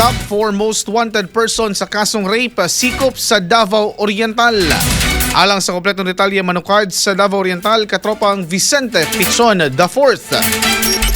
Top 4 most wanted person sa kasong rape sikop sa Davao Oriental. Alang sa kompletong detalye, manukad sa Davao Oriental, katropang Vicente Pichon the Fourth.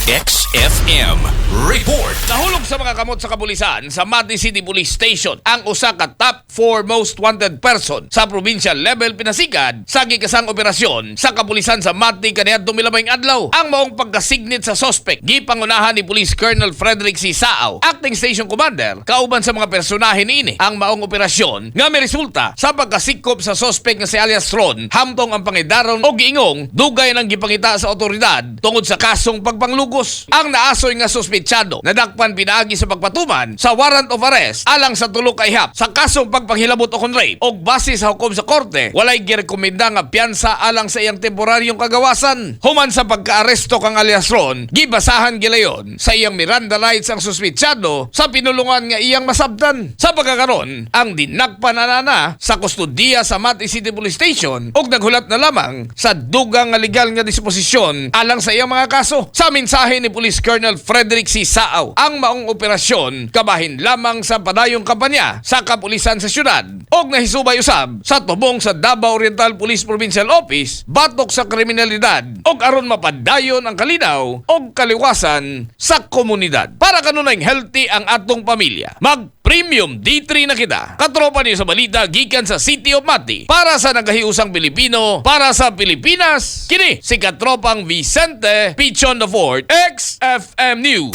XFM Report. Nahulog sa mga kamot sa kapulisan sa Mati City Police Station ang usa ka top 4 most wanted person sa provincial level pinasigad sa gikasang operasyon sa kapulisan sa Mati kaniadtong milabay adlaw. Ang maong pagkasignit sa suspect gipangunahan ni Police Colonel Frederick C. Saao, acting station commander, kauban sa mga personahe niini. Ang maong operasyon nga may resulta sa pagkasikop sa suspect nga si alias Ron, hamtong ang pangidaron og giingong dugay nang gipangita sa otoridad tungod sa kasong pagpanglugos. Ang naasoy nga suspetsado nadakpan pinaagi sa pagpatuman sa warrant of arrest alang sa tulo ka ihap sa kasong pagpanghilabot o kon rape, og base sa hukom sa korte, walay girekomenda nga piyansa alang sa iyang temporaryong kagawasan. Human sa pagkaaresto kang alias Ron, gibasahan gilayon sa iyang Miranda rights ang suspetsado sa pinulungan nga iyang masabtan. Sa pagkakaron, ang dinakpan na na sa kustodiya sa Mati City Police Station ug naghulat na lamang sa dugang nga legal nga disposisyon alang sa iyang mga kaso. Sa mensahe ni Police Colonel Frederick C. Saao, ang maong operasyon kabahin lamang sa padayong kampanya sa kapulisan sa syudad og nahisubay usab sa tubong sa Davao Oriental Police Provincial Office batok sa kriminalidad og aron mapadayon ang kalinaw og kaliwasan sa komunidad. Para kanunayng healthy ang atong pamilya, mag Premium D3 na kita. Katropa niyo sa balita gikan sa City of Mati. Para sa nagahiusang Pilipino, para sa Pilipinas, kini si Katropang Vicente Pichon the Fourth, XFM News.